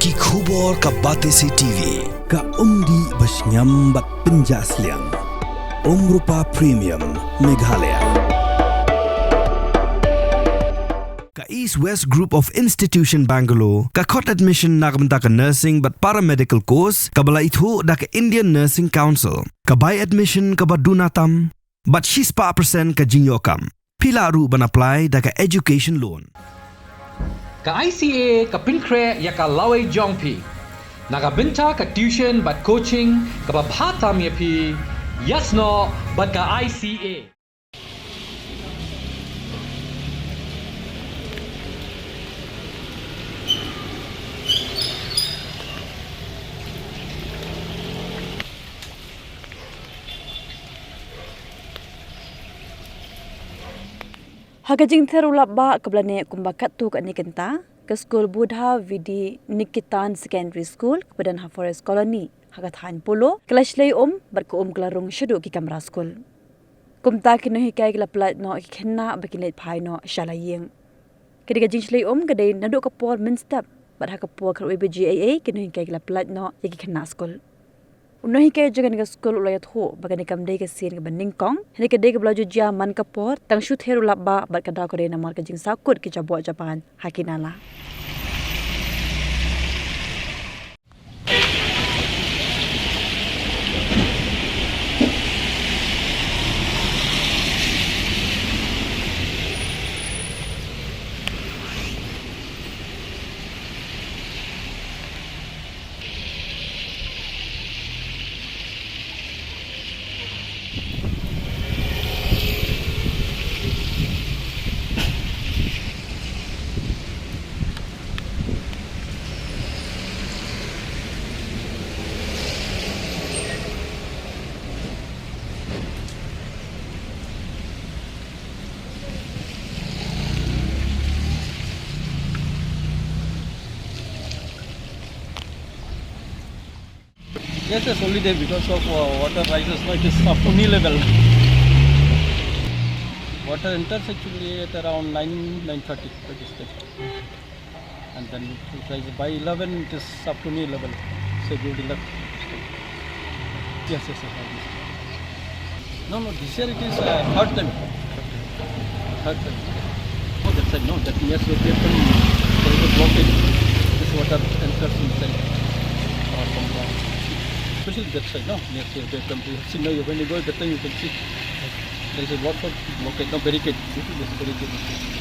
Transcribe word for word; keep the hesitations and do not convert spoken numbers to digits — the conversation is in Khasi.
Ki khubor ka Batesi T V, ka umdih ba shngiam bad pynjah sliang. Umrupa Premium, Meghalaya. Ka East West Group of Institution Bangalore, ka khot admission na ka bynta ka nursing bad paramedical course, kaba la ithuh da ka Indian Nursing Council, ka bai admission kaba duna tam, bad shispah percent ka jingïoh kam. Phi lah ruh ban apply da ka education loan. Ka I C A ka pynkhreh ïa ka lawei jong phi na ka bynta ka tuition bad coaching kaba bha tam ïa phi, ïasnoh bad ka I C A. Ha ka jingther u lapbah kaba la neh kumba katto katne kynta, ka skul Buddha Vidi Niketan Secondary School, kaba don ha Forest Colony, ha ka thaiñ Polo, ka la shlei um bad ka um ka la rung shaduh ki kamra skul. Kumta ki nonghikai ki la pyllait noh ïa ki khynnah ba kin leit phai noh sha la ïing. Ka dei ka jingshlei um ka dei naduh ka por mynstep bad ha ka por khatwei baje eiei ki nonghikai ki la pyllait noh ïa ki khynnah skul. U nonghikai jong kane ka skul u la ïathuh ba kane kam dei ka sien kaba nyngkong, hynrei ka dei kaba la ju jia man ka por tang shu ther u lapbah bad ka daw ka dei namar ka jingsahkut ki jaboh japan ha ki nala. Yes, yes, only there because of uh, water rises, no, it is up to knee level. Water enters actually at around nine, nine thirty, that is it. And then it rises by eleven, it is up to knee level. Scheduled in the... Yes, yes, yes, always. No, no, this year it is uh, third time. Third time. Oh, that side, no, that near to the, there is a blockage. This water enters inside. Uh, from the, especially that side, no, near to the, you have seen, no, when you go that time, you can see there is a lot of blockage, no, barricade. You see this barricade.